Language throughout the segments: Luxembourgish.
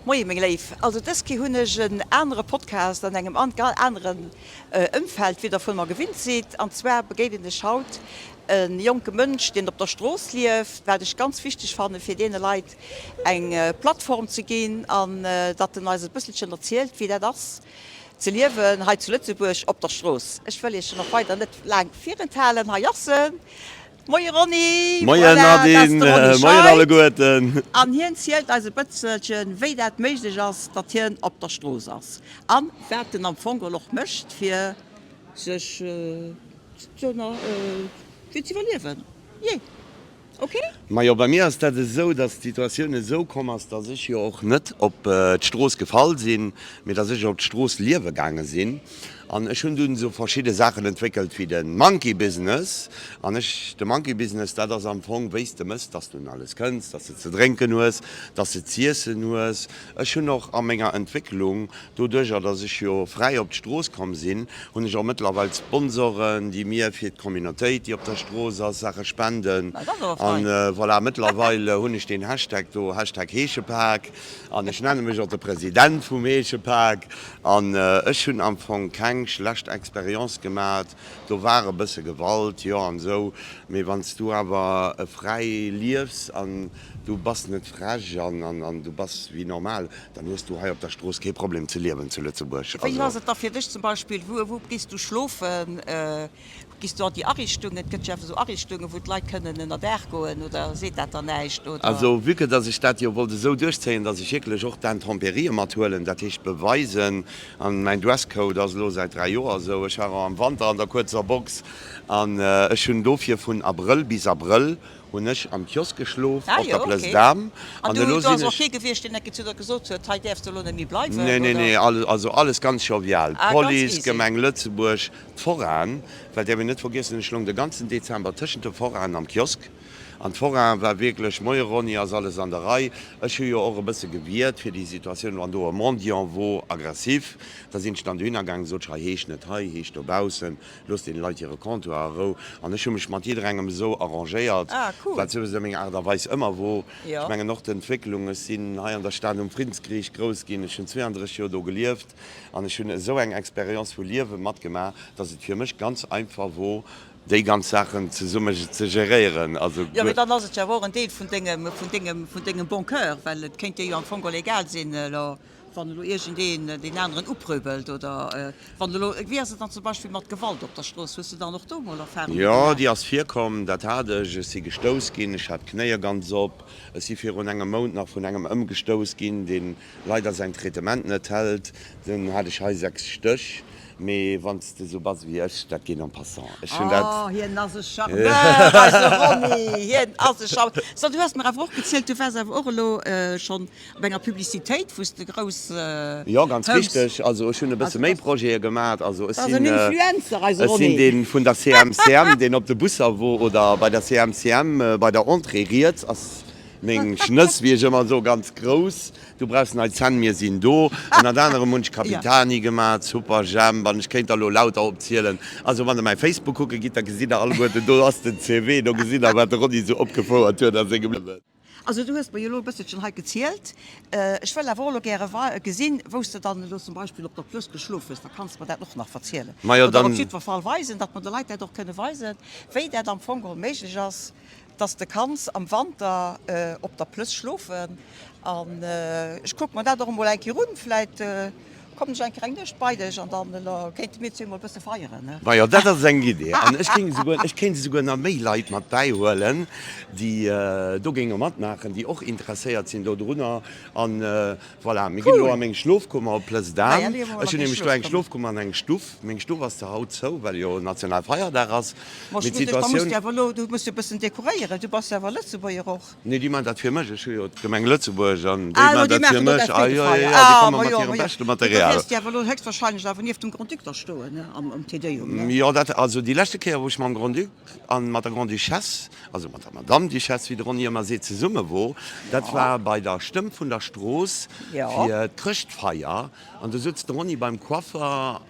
Moie meng Léif, also dës Kéier hunn ech en anere Podcast an engem aneren Ëmfeld wéi der vun mer gewinnt sidd. An zwar begéinen ech haut e jonke Mënsch deen op der Strooss lieft, wat ech ganz wichteg fanne fir deene Leit eng Plattform ze ginn an datt en eis e bësselchen erzielt wéi dat ass ze liewen hei zu Lëtzebuerg op der Strooss. Ech wëll iech en och weider net laang virenthalen, hei ass en. Moie Ronny! Moien Voilà, dat ass Nadine, de Ronny moien Scheid alleguerten! An hien zielt eis e bëtzelchen, wéi dat méiglech ass, datt hien op der Strooss ass an wat en am Fong och mécht, fir sech ze fir z'iwwerliewen. Jee, ok? Majo, bei mir ass dat esou, datt d'Situatioun esou komm ass, datt ech jo och net op d'Strooss gefall sinn, mee datt ech op d'Strooss liewe gaange sinn. An ech hunn dunn esou verschidde Saachen entwéckelt wéi de Monkey Business. An ech, de Monkey Business, dat ass am Fong, wéi s de mëss, dass du un alles kënns, dass de ze drénken hues, dass de z'iessen hues. Ech hunn och a menger Entwécklung, doduerjer dass ech jo fräi op d'Strooss komm sinn, hunn ech och mëttlerweil Sponsoren, déi mir fir d'Communautéit, déi op der Strooss ass, Saache spenden. An voilà, mëttlerweil hunn ech deen Hashtag do, Hashtag Heeschepak. An ech nenne mech och de President vum Heeschepak. An ech hunn am Fong keng schlecht Expérience gemat. Do war e bësse Gewalt, jo, an esou. Mee wann s du awer fräi liefs an du bass net frech an du bass wéi normal, dann hues du hei op der Strooss kee Problem ze liewen zu Lëtzebuerg. Wéi ass et da fir dech zum Beispill, wou gees du schlofen? Gis du an déi Ariichtungen? Et gëtt jo awer esou Ariichtungen, wou d'Leit kënnen ënner Daach goen, oder seet dat der näischt, oder? Also, vue que dass ech dat jo wollt esou duerchzéien, dass ech wierklech och d'Intempérië mathuelen, dat heescht beweisen, an mäin Dresscode ass elo säit 3 Joer esou, ech war och am Wanter an der kuerzer Box, an ech hunn dofir vun Abrëll bis Abrëll hunn ech am Kiosk geschlof Ah op jo, der Plëss okay. d'Armes, An an du, elo do ass sinn och ech. kee gewiescht, deen enke zu der gesot huet, hei däerfs de elo net méi bleiwen, Nee, nee, oder? nee, alles, also alles ganz jovial. Ah, ganz Police, easy. Gemeng Lëtzebuerg, D'Foraen, well däerf een net vergiessen, ech loung de ganzen Dezember tëschent de Foraen am Kiosk an d'Foraen war wierklech, Moie Ronny, ass alles an der Rei? Ech hu jo och e bësse gewiert fir déi Situatioun, wann do e Mendiant wor, aggressif, da sinn ech dann dohinner gaangen, sot ech, hei heescht net hei, heescht dobaussen, looss deene Leit hire Comptoir a Rou. An ech hu mech mat jidderengem esou arrangéiert, wat souwisou meng Aart a Weis ëmmer wor. Ech mengen och d'Entwécklung, ech sinn hei an der Stad um Friddensgeriicht grouss ginn, ech hunn 32 Joer do gelieft, An ech hunn esou eng Expérience vu Liewe matgemaach, dass et fir mech ganz einfach wor, déi ganz Saachen zesumme ze geréieren. Also. Jo, mee dann ass et jo awer och en Deel vun dengem, vun dengem, vun dengem bon cœur, well et kéint dir jo am Fong geholl egal sinn, elo wann elo iergendeen deen aneren upröbelt oder wann elo, wéi ass et dann zum Beispill mat Gewalt op der Strooss, hues du dann och do mol Erfahrunge Jo, gemaach? déi ass virkomm, dat hat ech. Ech si gestouss ginn, ech hat d'Knéie ganz op. Ech si virun engem Mount nach vun engem ëmgestouss ginn, deen leider säin Traitement net hält, dann hat ech hei 6 Stéch, mee wann s de sou bass wéi ech, dat geet en passant. Ech hunn dat. Oh, hien ass e Charmeur, eise Ronny, hien ass e Charmeur. So, du hues mer awer och gezielt, du waars awer och elo schonn op enger Publicitéit, wou s de grouss Jo, ganz houss. richteg. Also ech hunn e bësse méi Projete gemat. Also ech Dat ass en sinn, Influencer, eise ech sinn Ronny. dee vun der CMCM, deen op de Busser wor, oder bei der CMCM bei der Entrée riets ass Meng Schnëss, wéi ech ëmmer soen, ganz grouss. Du brauchs nei Zänn, mir sinn do. Ënnert anerem hunn ech Capitani gemaat, Superjhemp, an ech kéint der elo lauter opzielen. Also wann der mäi Facebook kucke gitt, da gesitt der alleguerten, do ass den CV, do gesitt der wat de Ronny esou opgefouert huet a sengem Liewen. Also du hues mer jo elo e bësselchen hei gezielt. Ech wëll awer och elo gäre gesinn, wou s de dann elo zum Beispill op der Plëss geschlof hues. Da kanns de mer dat och nach verzielen. Majo, Oder op dann. jiddwer Fall weisen, datt mer de Leit dat och kënne weisen, wéi dat am Fong geholl méiglech ass. Dass de kanns am Wanter op der Plëss schlofen an ech kucke mer dat och emol eng Kéier un. Vläit kommen ech eng Kéier eng Nuecht bei dech an dann kéinte mir zwee mol e bësse feieren, ne? Majo, dat ass eng Idee. An ech géing esouguer, ech kéint esouguer nach méi Leit mat bäihuelen, déi do géinge matmaachen, déi och interesséiert sinn dodrunner. An Voilà, mir ginn elo Cool! a meng Schlofkummer op Plëss Ah ja, d'Aarm. elo mol Ech an hunn deng nämlech do eng Schlofkummer. Schlofkummer an eng Stuff. Meng Stuff ass zwar haut zou, well jo Nationalfeierdag ass, Ma mee ech muss dech, da muss d'Situatioun. de awer elo, du muss jo e bëssen dekoréieren, du bass jo awer Lëtzebuerger och. Nee, déi maachen dat fir mech. Ech hu jo d'Gemeng Lëtzebuerg an déi Ah, jo, maachen déi dat fir maachen do mech. dat Ah jo, jo, Freedefeier. jo, déi Ah, komme ma mat jo, hirem ma jo. beschte Du, da Material. Da wäers de awer elo héchstwahrscheinlech awer nieft dem Grand-Duc da stoen, ne, am um Te Deum, ne? Jo, dat, also déi leschte Kéier, wou ech mam Grand-Duc a mat der Grande-Duchesse, also mat der Madame Duchesse, wéi de Ronny ëmmer seet, zesumme wor, dat war bei der Stëmm vun der Strooss fir d'Chrëschtfeier. An du sutz de Ronny beim Coiffer,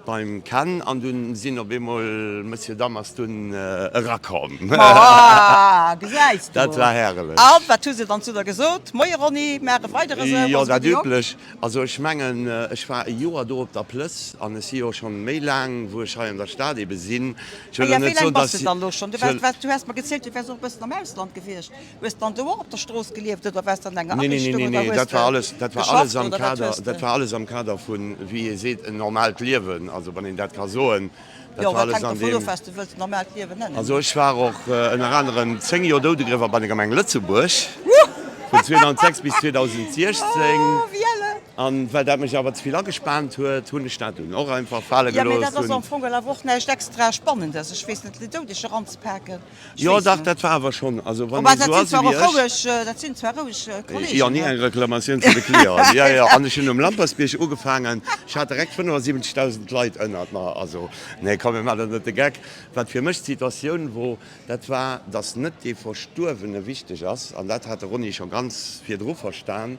beim Ken, an dunn sinn op eemol Monsieur Dame ass dunn erakomm. Ma gesäis du! Dat war herrlech. A wat hu se dann zu der gesot? Moie Ronny, maach e weider esou, Jo, dat üblech. Also ech mengen, ech war e Joer do op der Plëss an ech si jo schonn méi laang, wou ech hei an der Stad ebe sinn. Ech wëll elo net soen, dass. Wéi laang bass de dann elo schonn? Du has mer gezielt, du wäers och e bëssen am Ausland gewiescht. Hues dann do och op der Strooss gelieft oder waars de an enger Ariichtung oder hues de geschafft oder wat hues de? Dat war alles am Kader vun, wéi ee seet, en normaalt Liewen, also wann een dat ka soen. Dat war alles an deem. Jo, dat hänkt dovun of, wat s de wëlls normaalt Liewen nennen. Also ech war och ënner anerem 10 Joer Doudegriewer bei der Gemeng Lëtzebuerg, vun 2006 bis 2016. Oh, wéi elle! An well dat mech awer ze vill agespaant huet, hunn ech dat dunn och einfach fale gelooss. Jo, mee dat ass am Fong awer och näischt extra Spannendes, ech weess net, Doudeger eranzepaken. Jo dach, dat war awer schonn, also wann een esou ass ewéi ech. Dat sinn zwar roueg Kollegen. Jo, ni eng Reklamatioun vun de Clienten. Jo, jo, an ech hunn um Lampertsbierg ugefaangen, ech hat direkt 75.000 Leit ënnert mer. Also, nee, komm, mir maachen net de Geck. Wat fir mech d'Situatioun wor, dat war, datt net dee Verstuerwene wichteg ass, an dat hat de Ronny scho ganz virdru verstan,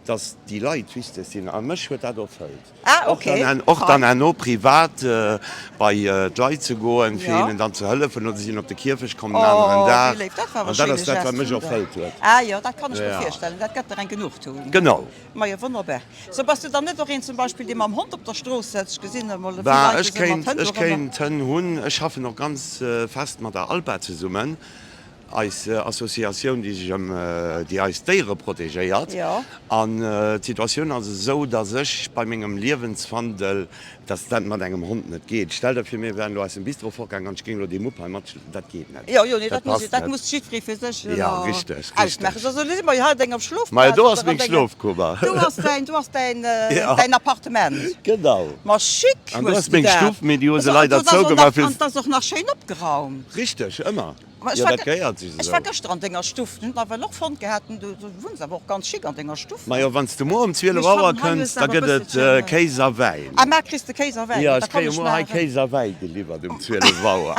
datt déi Leit wichteg sinn. A mech huet dat erfëllt. Ah, okay. Och dann herno privat bei d'Leit ze goen, fir hinnen dann ze hëllefen, oder si sinn op de Kierfecht komm en aneren Dag. Oh, wéi léif, dat war awer e schéine Geste. An dat ass dat, wat mech erfëllt huet. Ah jo, dat kann ech mer virstellen, dat gëtt der eng Genugtuung. Genau. Majo, wonnerbar. So, bass du dann net och een zum Beispill, dee mam Hond op der Strooss sëtzt? Ech gesinn emol vill Leit, déi sou mat Hënn Ech kéint Hënn hunn. Ech schaffen och ganz fest mat der ALPA zesummen. Eis Associatioun, déi sech ëm déi eis Déiere protegéiert. An d'Situatioun ass esou, datt ech bei mengem Liewenswandel, datt dat mat engem Hond net geet. Stell der vir, mir wären elo aus dem Bistro fortgaangen an ech géing elo dee Mupp hei matschleppen. Dat geet net. Jo, jo, nee, dat muss, dat muss jiddweree fir sech ausmaachen. So, elo si mer jo hei an denger Schlofplaz. Majo, do ass meng Schlofkummer. Do ass däin, do ass däin, däin Appartement. Genau. Ma chic hues du dat. An do ass meng Stuff, mee déi hu se leider zougemaach fir. An 't ass och nach schéin opgeraumt. Richteg, ëmmer. Jo, dat gehéiert sech esou. Ech war gëschter an denger Stuff, hunn nawell och fonnt gehat, du wunns awer och ganz chic an denger Stuff. Majo, wann s de muer um 12 Auer kënns, da gëtt et Kéis a Wäin. Ah, mar kriss de Kéis a Wäin? Jo, ech kréie muer hei Kéis a Wäi geliwwert um 12 Auer.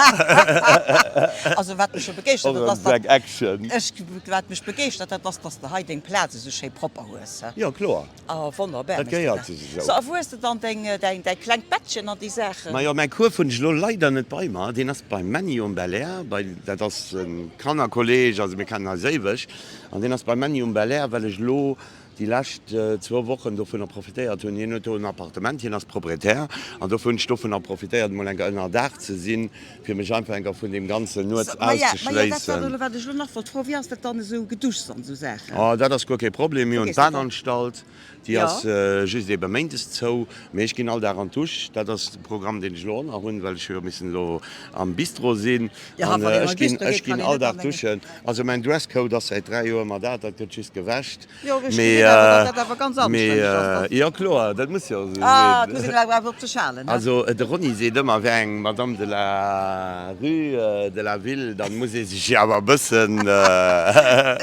Also wat mech scho begeeschtert huet, ass, datt Action. Ech, wat mech begeeschtert huet, ass, datt s de hei deng Plaz esou schéi propper hues. Jo, kloer. Oh, wonnerbar, Dat gehéiert sech esou. So, a wou hues de dann deng, däin, däi klengt Bettchen an déi Saachen? Majo, mäi Kuerf hunn ech elo leider net bei mer. Deen ass beim Männi um Belair, bei, dat ass e Kannerkolleg, also mir kennen eis éiweg. An deen ass beim Männi um Belair, well ech elo déi lescht zwou Wochen dovunner profitéiert hunn. Hien huet do en Appartement, hien ass Proprietär, an dofir hunn ech dovunner profitéiert, emol eng Kéier ënner Daach ze sinn, fir mech einfach eng Kéier vun deem ganzen nuets auszeschléissen. Maja, dat war elo wat ech elo nach wollt froen, wéi ass dat dann esou geduschs an esou Saachen? Oh, dat ass guer kee Problem. Mir hunn d'Badanstalt, déi ass just ebe méindes zou, mee ech ginn all Dag an d'Dusch. Dat ass de Programm, deen ech elo och nach hunn, well ech hu jo missen elo am Bistro sinn. An ech ginn, ech ginn all Dag duschen. Also mäin Dresscode ass säit 3 Joer ëmmer dat, dat gëtt just gewäscht. Jo, ech gesinn awer, datt dat awer ganz anstänneg ass. Mee, jo kloer, dat muss jo esou sinn. Ah, et muss een awer op sech halen, he? Also de Ronny seet ëmmer, wär eng Madame de la rue, de la ville, dann muss ee sech jo awer e bëssen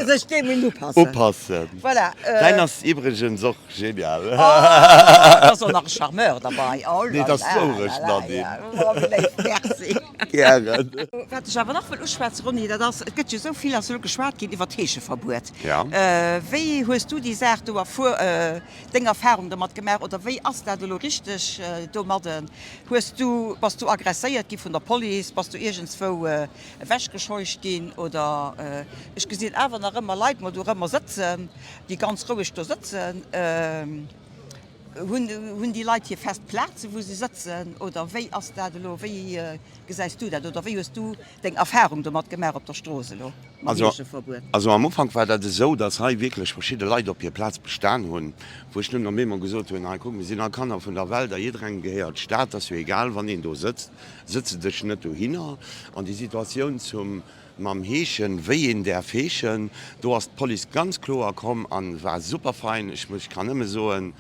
Sech deem un upassen. upassen. Voilà. Däin ass iwwregens och genial. Oh, et ass och nach e Charmeur derbei. Oh Nee, la et ass la d'Wourecht, la la, Nadine. Oh, wéi léif, merci. Gären. Wat ech awer nach wëll uschwätzen, Ronny, dat ass, et gëtt jo esou vill, ass elo geschwat ginn iwwert d'Heescheverbuet. Ja. Wéi hues du déi Saach do erfuer, deng Erfahrung domat gemaach oder wéi ass dat elo richteg domadden? Hues du, bass du agresséiert gi vun der Police, bass du iergendswou ewechgescheucht ginn oder? Ech gesinn awer nach ëmmer Leit mol do rëmmer sëtzen, déi ganz roueg do sëtzen. Hunn, hunn déi Leit hir fest Plaze wou se sëtzen oder wéi ass dat elo? Wéi gesäis du dat oder wéi hues du deng Erfahrung domat gemaach op der Strooss elo mam Heescheverbuet? Also am Ufank war dat esou, datt hei wierklech verschidde Leit op hir Plaz bestan hunn, wou ech dunn op eemol gesot hunn, hei kuck, mir sinn all Kanner vun der Welt a jidderengem gehéiert d'Stad, ass jo egal, wann een do sëtzt, sëtze dech net dohinner. An déi Situatioun zum mam Heeschen, wéi een däerf heeschen, do ass d'Police ganz kloer komm a war super fein. Ech muss, ech kann nëmme soen.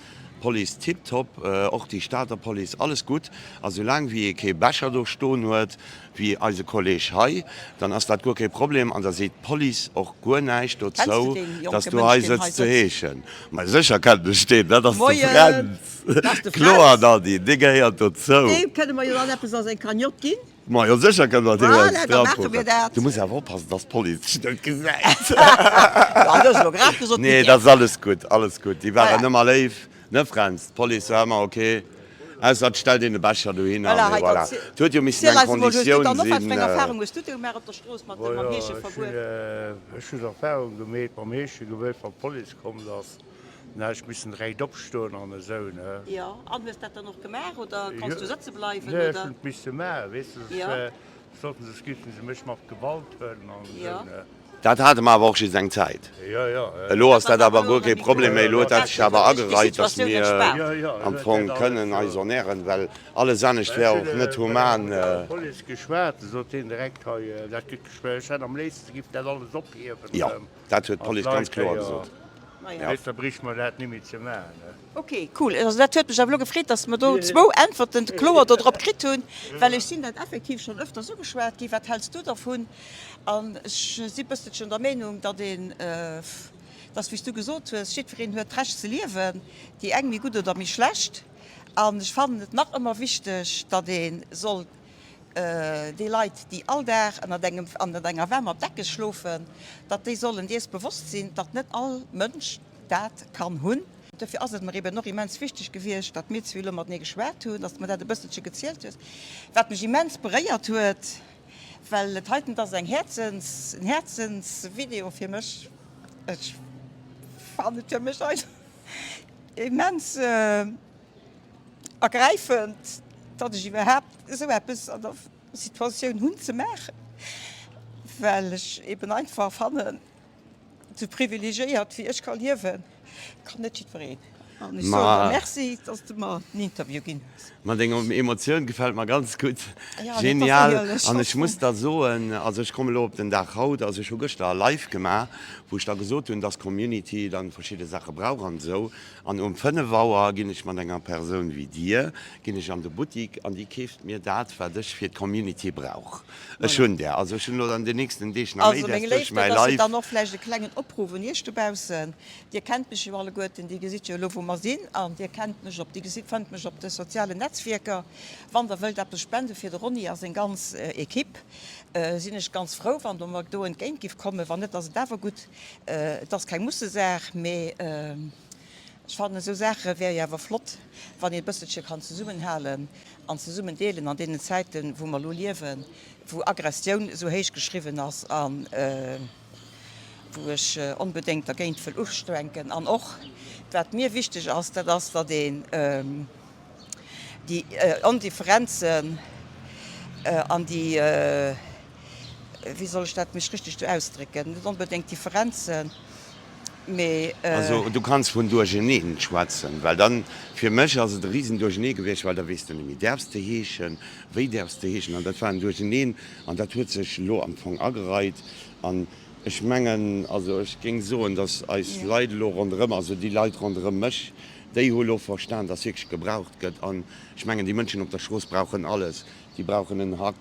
Police tiptop, och déi Stater Police, alles gutt. A soulaang wéi ee kee Becher do stoen huet, wéi eise Kolleg hei, dann ass dat guer kee Problem an da seet d'Police och guer näischt dozou, dass du hei sëtz ze heeschen. Ma sécher kennen ech deen, dat ass de Fränz. Kloer, Nadine, dee gehéiert dozou. Deem kënne mer jo dann eppes a seng Cagnotte ginn. Ma jo, sécher kënne mer deem eppes drafueren. Du muss awer oppassen, dass d'Police dech net gesäit. Nee, dat ass alles gutt, alles gutt. Déi waren ëmmer léif. Ne Fränz, d'Police war ëmmer ok, ausser et stellt een e Becher dohinner, mee voilà. Et huet jo missen eng Konditioun sinn. Bojo, ech hunn Erfahrung gemeet mam Heeschegewier, wann d'Police kommt ass, dann hat ech missen direkt opstoen an esou, ne. Jo, an hues dat dann och gemaach oder konns du sëtze bleiwen, oder? Nee, ech hunn et misse maachen, weess de, soss sollten se, géifen se mech mat Gewalt huelen an esou, ne. Dat hate mer awer och just eng Zäit. Elo ass dat awer guer kee Problem méi. Elo huet dat sech awer agereit, datt mir am Fong kënnen eis ernären, well alles anescht wär och net human. Jo, dat huet d'Police ganz kloer gesot. Ok, cool. Also dat huet mech awer elo gefreet, dass mer do zwou Äntwerten kloer do drop kritt hunn, well ech sinn dat effektiv schonn öfters ugeschwat ginn, Wat häls du dervun? An ech si bësselchen der Meenung, datt een, dass, wéi s du gesot hues, jiddwereen huet d'Recht ze liewen, déi eng méi gutt oder méi schlecht. An ech fannen et nach ëmmer wichteg, datt ee soll déi Leit, déi all Dag ënnert engem, ënnert enger waarmer Decke schlofen, datt déi sollen dees bewosst sinn, datt net all Mënsch dat kann hunn. Dofir ass et mer eben och immens wichteg gewiescht, datt mir zwee elo matenee geschwat hunn, datt s de mer dat e bësselche gezielt hues, wat mech immens beréiert huet, well et heiten, et ass eng Häerzens, en Häerzensvideo fir mech. Ech fannen et fir mech einfach immens ergräifend, datt ech iwwerhaapt esou eppes an der Situatioun hunn ze maachen, well ech eben einfach fannen, Sou privilegiéiert wéi ech ka liewen, kann net jiddwereen. An ech soen der Merci, dass de mer den Interview ginn hues. Ma deng Emotioun gefält mer ganz gutt. Genial. An ech muss der soen, also ech komme lo op den Dag haut, also ech hu gëschter e Live gemaach, wou ech da gesot hunn, dass d'Community dann verschidde Saache brauch an esou. An um 5 Auer ginn ech mat enger Persoun wéi dir, ginn ech an de Buttik an déi keeft mir dat, wat ech fir d'Community brauch. Ech hunn där. Also ech hunn elo an den nächsten Deeg nach méi Also meng däers duerch Léif, mäi dat ass jo Live. dann och vläicht e klengen Opruff un Iech dobaussen. Dir kennt mech jo alleguerten, Dir gesitt jo elo wou mer sinn an Dir kennt mech op, Dir gesitt, fënnt mech op de sozialen Netzwierker. Wann Der wëllt eppes spende fir de Ronny a seng ganz Equipe, sinn ech ganz frou, wann Der mer do entgéint giff kommen. Wann net, ass et awer gutt. Et ass keng Mussesaach, mee ech fannen esou Saache wär jo awer flott, wann een e bësselche kann zesummenhalen an zesummen deelen an deenen Zäiten, wou mer elo liewen, wou Aggressioun esou héich geschriwwen ass a wou ech onbedéngt dergéint wëll ustrenken. An och wat mir wichteg ass, dat ass, datt een déi Ondifferenzen an déi, wéi soll ech dat mech richteg do ausdrécken, net onbedéngt Differenzen, mee. Also du kanns vun Duercheneen schwätzen, well dann, fir mech ass et e Risenduerchenee gewiescht, well da weess de net méi, däerfs de heeschen, wéi däerfs de heeschen, an dat war en Duercheneen an dat huet sech elo am Fong agereit an ech mengen, also ech géing soen, datt eis Leit elo ronderëm, also déi Leit ronderëm mech, déi hu elo verstan, datt wierklech gebraucht gëtt an ech mengen, déi Mënschen op der Strooss brauchen alles, déi brauchen en Hack,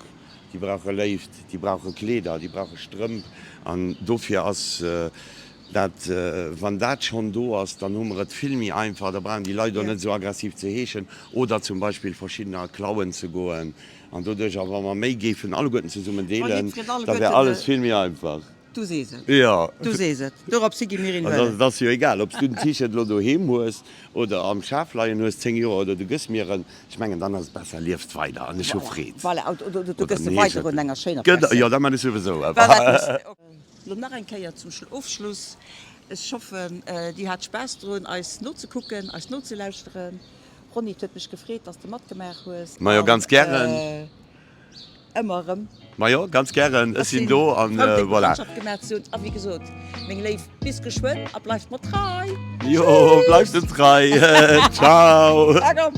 Déi brauche Léift, déi brauche Kleeder, déi brauche Strëmp. An dofir ass dat, wann dat schonn do ass, dann hu mer et vill méi einfach. Da brauchen déi Leit och net esou aggressiv ze heeschen oder zum Beispill verschiddener klauen ze goen. An doduerch, a wa mer méi géifen alleguerten zesummen deelen, da wär alles vill méi einfach. Du sees et. Jo. Du sees et. Dorops hi gi mir een huelen. Et ass jo egal, ob s du den T-Shirt elo doheem hues oder am Schaf leien hues, 10 Joer, oder du gëss mir en. Ech mengen, dann ass et besser, liefst weider an ech hu Freed. Voilà, oder du gëss e weider un enger schéiner Persoun. Jo, dat man ech souwisou. Lo nach eng Kéier zum Ofschluss, Ech hoffen, Dir hat Spaass drun, eis nozekucken, eis nozelauschteren. Ronny, et huet mech gefreet, dass de matgemaach hues. Majo, ganz gären. Ëmmer erëm. Majo, ganz gären, ech sinn do an voilà. Ech si frou, deng Bekanntschaft gemaach ze hunn. A wéi gesot, meng Léif, bis geschwënn a bleift mer trei. Jo, bleift em trei. Ciao. Ciao.